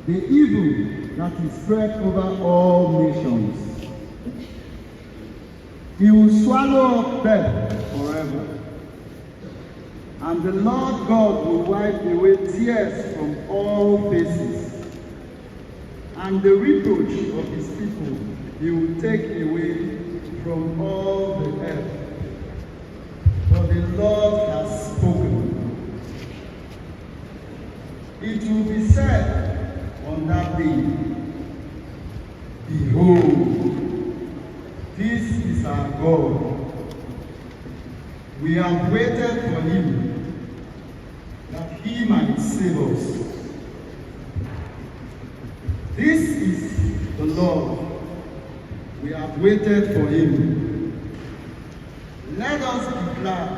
The evil that is spread over all nations. He will swallow up death forever. And the Lord God will wipe away tears from all faces. And the reproach of his people he will take away from all the earth. For the Lord has spoken. It will be said on that day, "Behold, this is our God. We have waited for him that he might save us. This is the Lord. We have waited for him. Let us be glad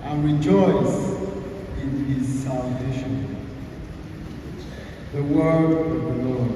and rejoice in his salvation." The word of the Lord.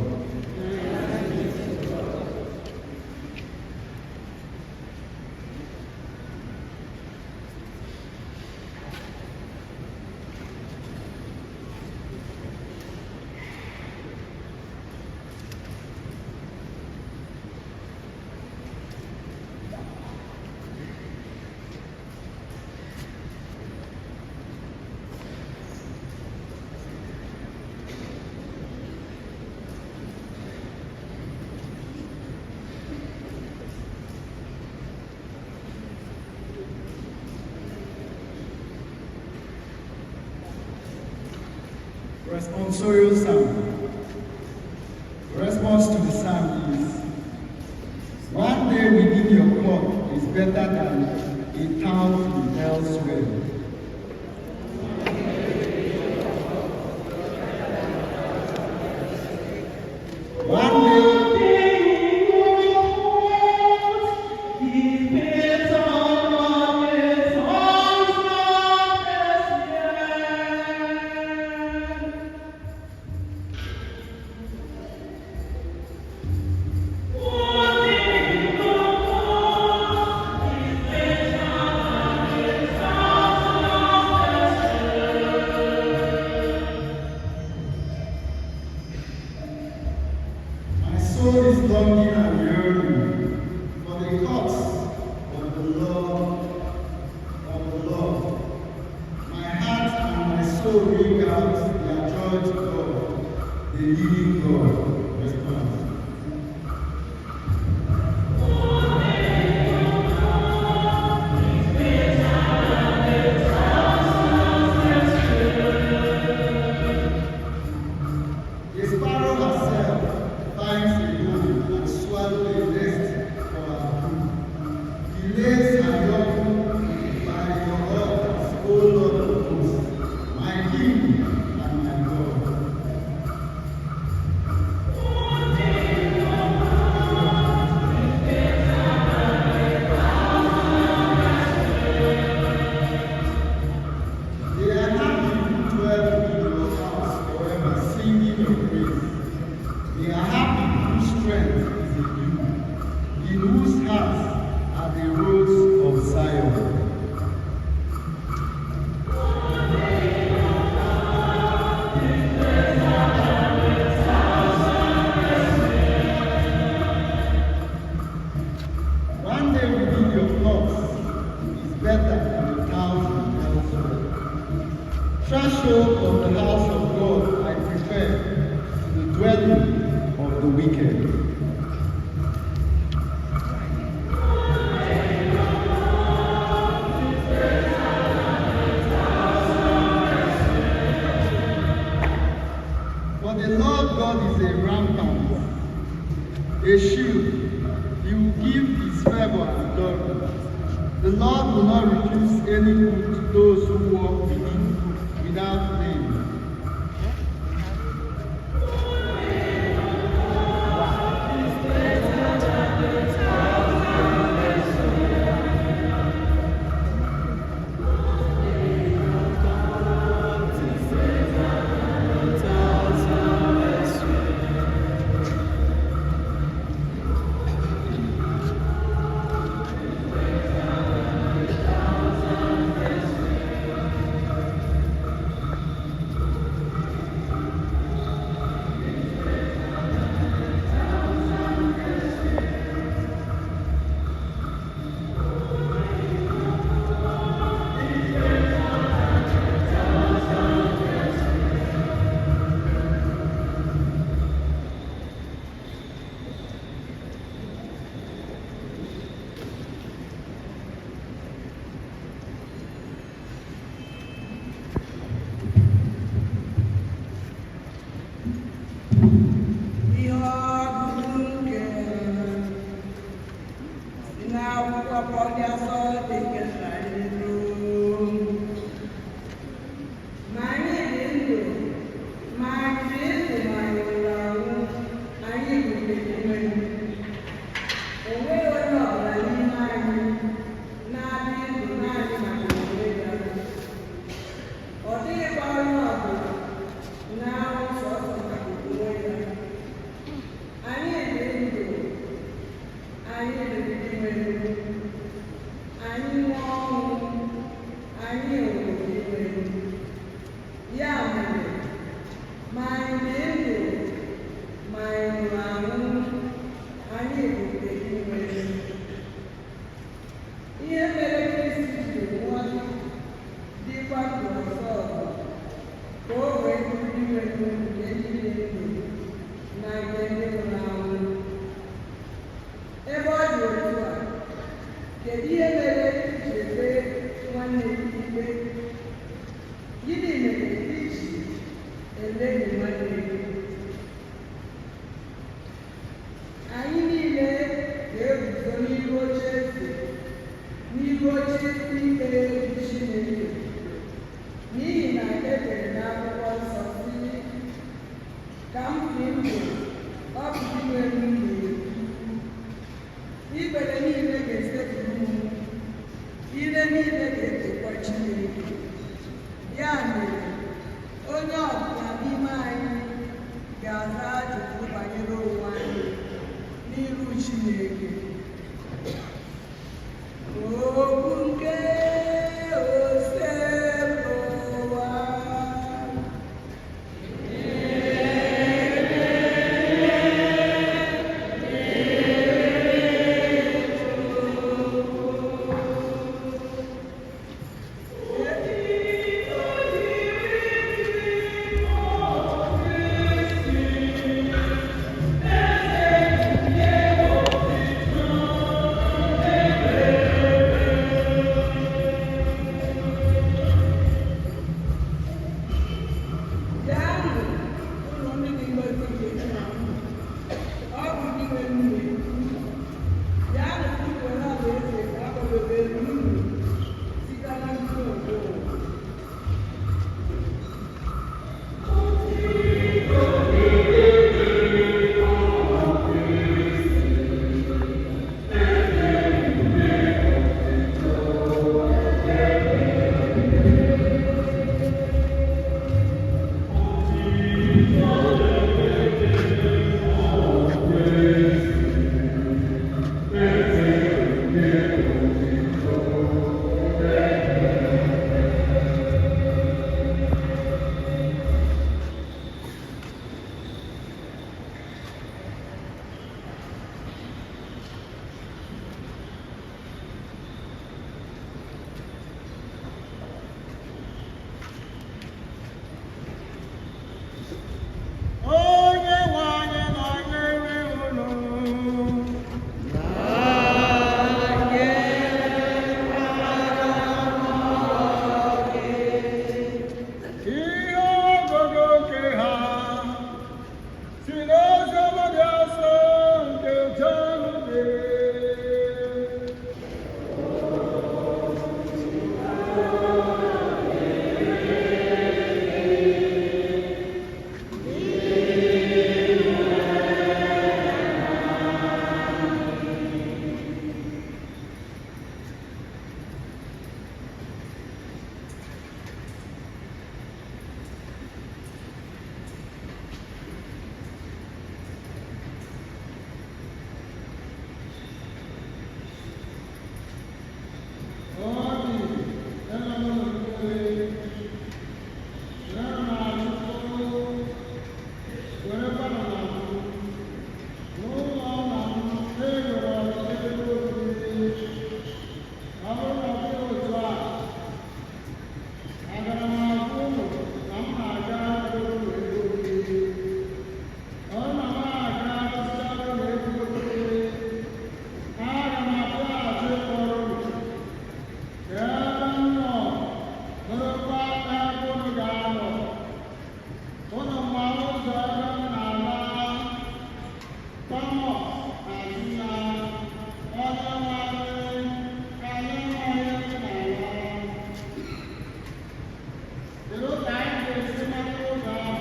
Responsorial Psalm. The response to the psalm is, "One day within your court is better than 1,000 elsewhere." One day My soul is longing and yearning for the courts of the Lord, of the Lord. My heart and my soul ring out their joy to God, the living God. Response. The sparrow herself finds a home and swallows a nest for her brood. He lays her young by your altars, O Lord of hosts, my King and my God. They are happy who dwell in your house forever, singing your praise. They are happy whose strength is in you, in whose hearts are the roads of Zion. One day within your courts is better than 1,000 elsewhere. Threshold of the house of God I prefer to the dwelling of the wicked. For the Lord God is a rampart, a shield. He will give his favor and glory. The Lord will not refuse any good to those who walk with him without blame. Ka m dị ndụ, ọ bụ Dinwenụ na-ekwu. Ikpere niile ga-esekpuru m, ire niile ga-etokwa Chineke. Ya mere, onye ọbụla n'ime anyị ga-aza ajụjụ banyere onwe anyị n'iru Chineke. Okwu nke Osebụrụwa. Bịanụ, ụlọ ndị dị ngọzi nke nna m. Ọ bụ Dinwenụ na-ekwu. Bịanụ ka unu were alaeze ka a kwadobere unu site na mbido nke ụwa. Onye nwe anyị nọnyere unu. Ihe ọgụgụ nke ha si n'oziọma dị asọ nke Jọn dere. Ọ dị ebe m nọgidere, were m achụpụ, werekwa m n'azụ. N'ụlọ nna m, e nwere ọtụtụ ebe obibi. Ọ bụrụ na ọ bụghị otu a, agara m agwa unu na m na-aga ebe unu ebe obibi. Ọ bụrụ na m aga dosara unu ebe obibi, aga m abịaghachi kpọrọ unu. Ka ebe m nọ bụrụkwa ebe unu ga-anọ. Unu ma ụzọ ebe m na-ala. Tọmọs asị ya, Onye nwe anyị, anyị amaghị ebe ị na-ala. Kedu ka anyị ga-esi mata ụzọ ahụ?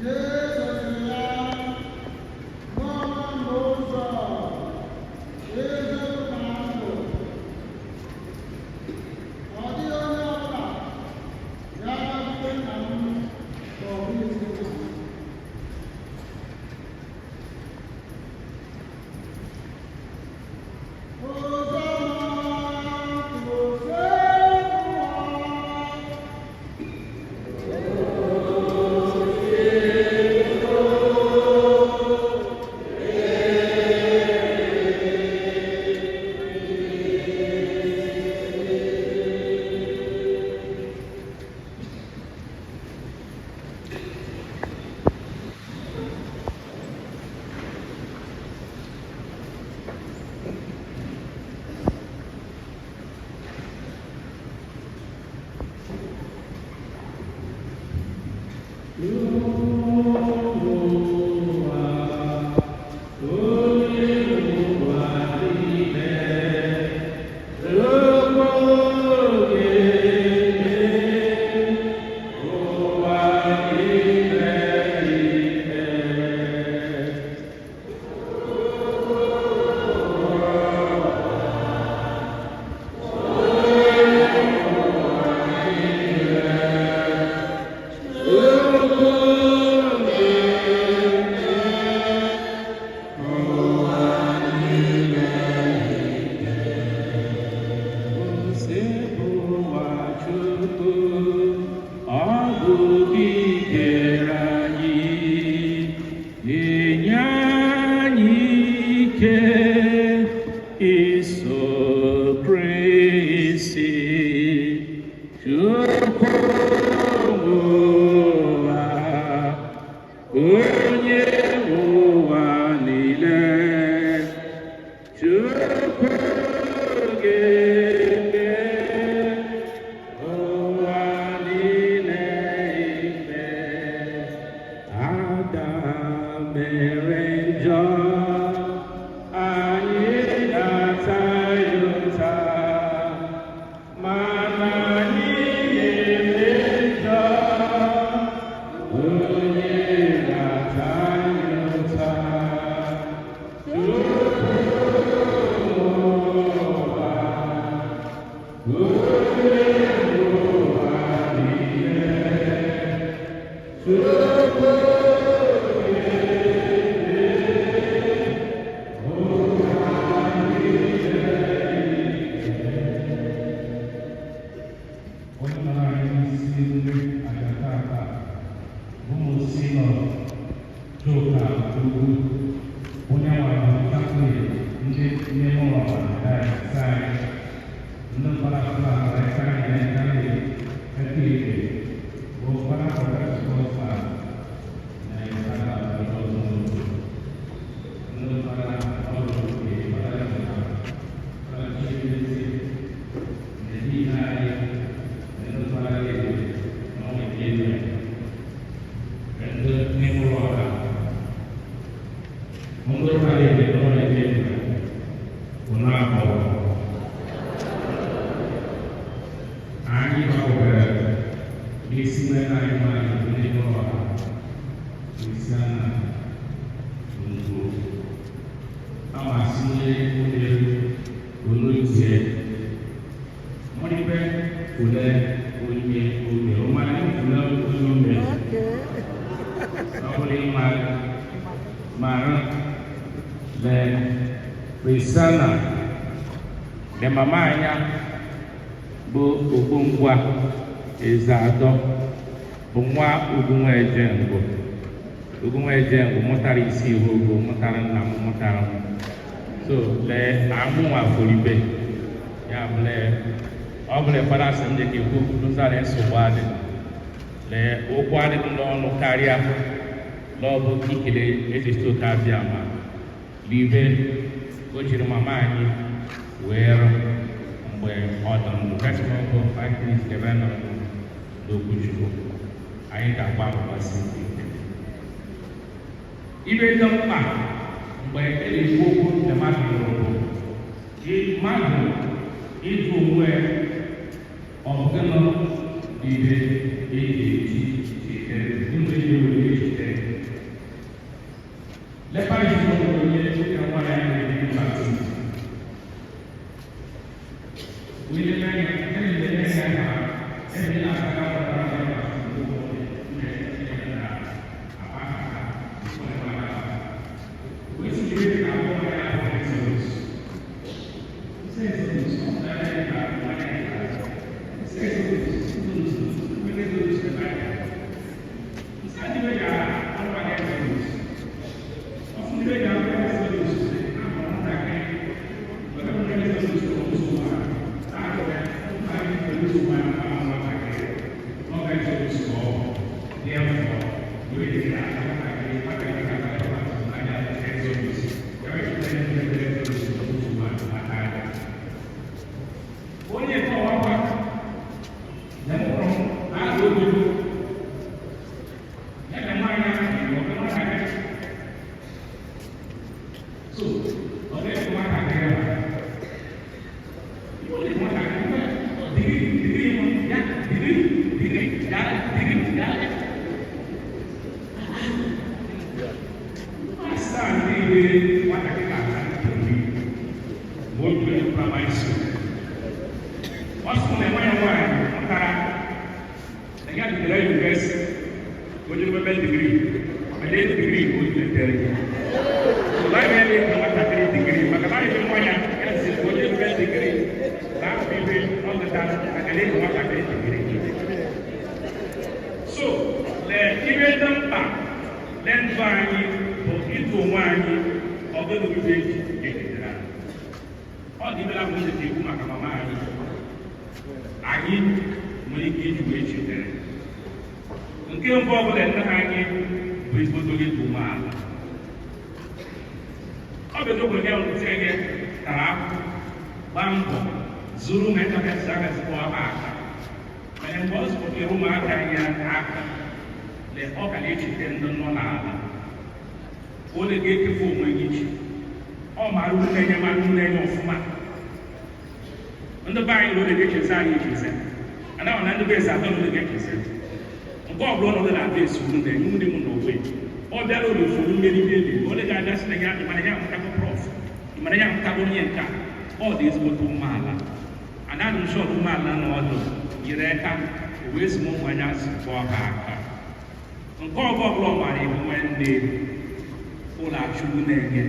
Jesu sịrị ya, Mụ onwe m bụ ụzọ, eziokwu na ndụ. Ọ dịghị onye ọbụla ga-abịakwute nna m ma ọ bụghị site na m. Oziọma Osebụrụwa. Ụwa niile. Mere njọ, anyị na-ata ya ụta, mana anyị na-eme njọ, onye na-ata anyị ụta? Chukwu ụwa, onye ụwa niile, Chukwu. Onye nọ anyị n'isi nri aja tata bụ Monsignor Joka Ugwu, onye nwara Katọlik ndị n'ime ụlọ dayọsis anyị, ndị mkpara flag anyị na Katọlik bụ mkpara Pentecostal na Ịsaka ọzọ n'otu ndị mkpara ọrụ nke mkpara na mkpara Chinezie na anyị na ndị mkpara ego na ọnwa elu ndị n'ime ụlọ ọha ndị ụka ebe n'ụlọ ebe unu akpọrọ anyị gbapụtara n'isi nwanne anyị nwaanyị bụ n'ime ụlọ ọha isi ana ngwo amasị onye onye olu tie mọdịbe ule onye ome ọmara ule onye ome ọ bụrụ ịma mara le Priscilla le mama anya bụ Ogbongwa Eze Adọ bụ nwa Ogunweje Ngwo. Ogunweje Ngwo mụtara isi ihu ogo, mụtara nna m, mụtara m. So lee amụnwa foribe ya bụle ọ bụla fada sị m dị ka ekwu n'ụzọ nsogbu adị lee okwu adịghị n'ọnụ karịa n'ọbụ ikele eze Chukwu abịa ma libe o jiri mama anyị wee rụ mgbe ọ dị ndụ kasị ọbụ 5 minutes ebe nọ n'okwu Chukwu. Anyị ga-agba mbọsị ike ibe dị mkpa mgbe e na-ekwu okwu nke mmadụ nwụrụ bụ mmadụ ịjụ onwe ya, ọ bụ gịnị ibe eji eji chere gịnị eji were echere lepa isi onye dịka nwaanyị a na-ebi baptizim onye na-anya na-enye ya ha ebe na-aka pụtara na baptizim na akpa ha. Wee si ebe na abụọ ya bụ Exodus. Exodus, ọ na-anya ka nwaanyị Exodus, Exodus, Exodus, Exodus. Ndị ga ọnwa Exodus. Ọsụ ndị ga Exodus, ama nwatakịrị. Weta ndị Exodus bụ nsogbu ha. Ahụ ya, anyị nwere nsogbu ahụ ama nwatakịrị. Ọ ga Exodus ka ọ bụ. Therefore, we dị ka nwatakịrị, nwatakịrị ga-ata anya Exodus. Ya wee site ndị Exodus bụ nsogbu ahụ aka anya. Onye nke ọwakwa, na mkpụrụ na-azụ obodo ya na nwaanyị ahụ ọ bụ nwatakịrị. So, ọ ga-efu nwatakịrị ahụ. Iwe dị nwatakịrị, degree, degree ya, degree, degree, ya, degree, ya. Masta ndị nwatakịrị na-ata degree ma o juru primary school. Ọ sị na nwa ya nwaanyị mụtara na ya jere university, onye nwebe degree, mana degree o jiri ya. So na ya na nwatakịrị degree maka na anyị nwa ya ya si onye nwebe degree na afọ ibe ọ gụtara maka na enyi nwatakịrị degree. So lee ibe dị mkpa lee ndụ anyị bụ ịtụ onwe anyị ọ bụghị ibe eji ejidere anyị. Ọ dị ibe na bụ ndị ekwu maka mama anyị anyị nwere ike iji wee chetara. Nke mbụ ọbụla, nne ha anyị bụ ezigbote onye dị umeala. Ọ bụ eziokwu na ya nwụrụ ihe tara ahụhụ, gbaa mbọ zuru ma ịtakasị akasịkwa ha aka, mana mgbe ọ zụpụtara ụmụaka ya aka, lee ọ ka na-echete ndị nọ n'ala. Onye ga-ekefu onwe gị iche. Ọ mara uru na-enye, mara uru na-enye ọfụma. Ndị be anyị na ole ga-echezi anyị echezi. Anaghị na ndị be eze atọ na ole ga-echezi. Nke ọ bụla ọnọdụ na-abịa esi uru na-enye ndị m n'onwe. Ọ bịara ụlọ usoro mmeri mmeri. Onye ga-abịa sị na ya ịmara ya amụtago prof. Ịmara ya amụtago onye nke a. Ọ dị ezigbote umeala. Anaghị m sure umeala na ọdụ yiri aka o wee si m ụmụ anya zikpọọ ha aka. Nke ọbụ ọbụla ọ mara iwu nwanne ụlọ achụgbu na-enye.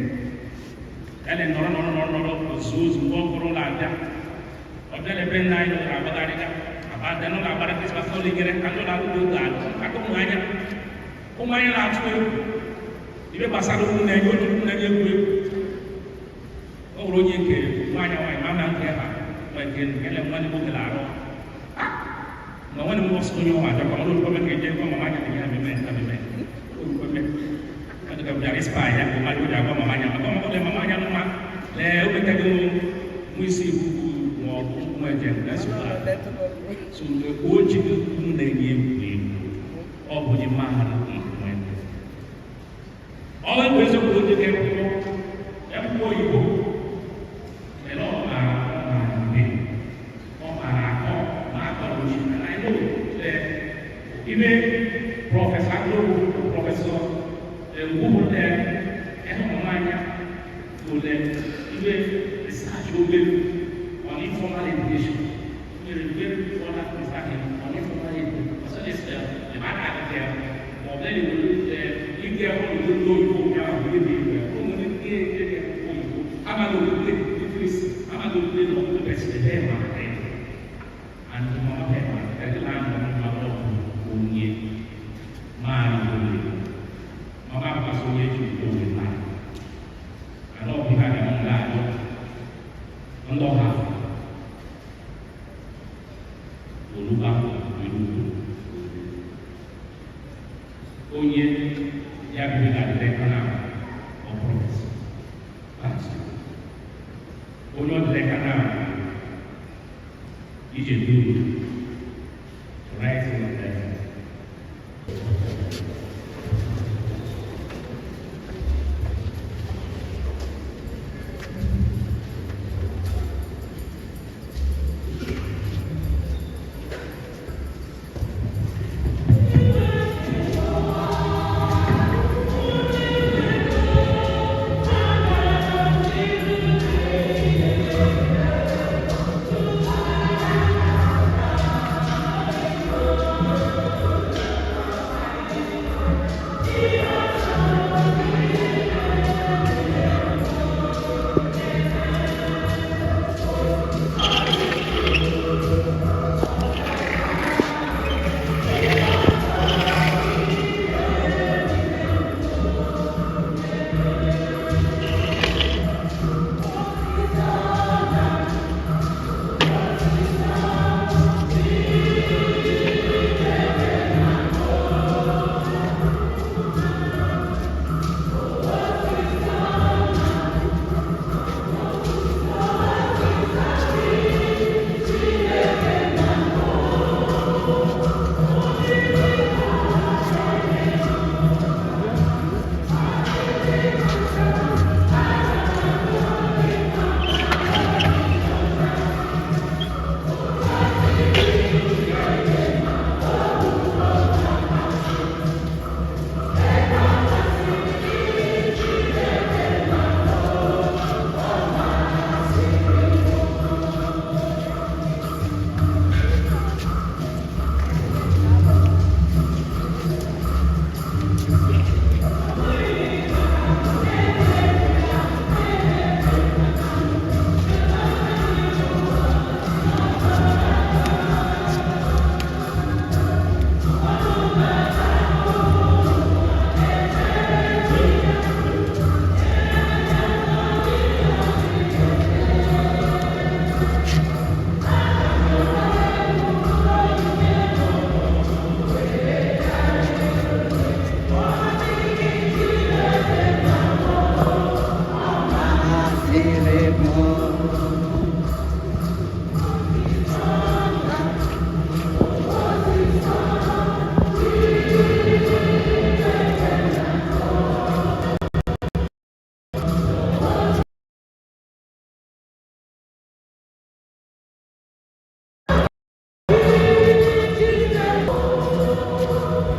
Ele nọrọ nọrọ nọrọ nọrọ ozu ozu mgbe ọ bụrụ ụlọ abịa. Ọ bịara ebe nna anyị nọrọ agbagharịga. Abada n'ụlọ agbara Christmas ụlọ nyere ka ndị ụlọ akwụkwọ oge adụ. Aka ụmụ anya. Ụmụ anya na-atụ egwu. Ibe gbasara ụmụ na-enye onye ụmụ na-enye egwu egwu. Ọ bụrụ onye nke nwaanyị nwaanyị ma na nke ha nwa nke ele nwanne nwoke na-arụ. Ma nwanne m nwoke onye ọma abịakwa ọrụ orukwe ka eje gwa mama anya na ya meme nka meme. Orukwe. Ọ dị ka bịara ịspa ya bụ mmadụ ji agwa mama anya maka ọmụmụ mama anya mma lee o metago nwa isi iwu ma ọ bụ nwa eje na nsogbu. So mgbe o ji ukwu na-enye egwu egwu, ọ bụ onye mahadum nwe. Ọ bụ eziokwu onye ga-ekwuo ekwuo oyibo, mana ọ maara ọ maara mgbe ọ maara akọ ma akọ na uche. And I know that even Professor Aglobu, Professor Ngwuhule, Ehomanya, Ole, even research obelu on informal education. Very, very important research on informal education. So this, the matter there, ma ọ bụ na ige ọnọdụ oyibo bịa bụ ebe iwe ụmụ ndị nke oyibo amaghị okwukwe literacy, amaghị okwukwe na ọgụgụ besịrị ebe ma and mama pema edila anọ mma ọ bụ onye maara ole mama akwasị onye ji owe mara ana ọ bụ ihe a ga ndị ajọ ndị ọha olugba elu onye ya biri na dịrị na ọ professor onye ọ dịrị na ije duru.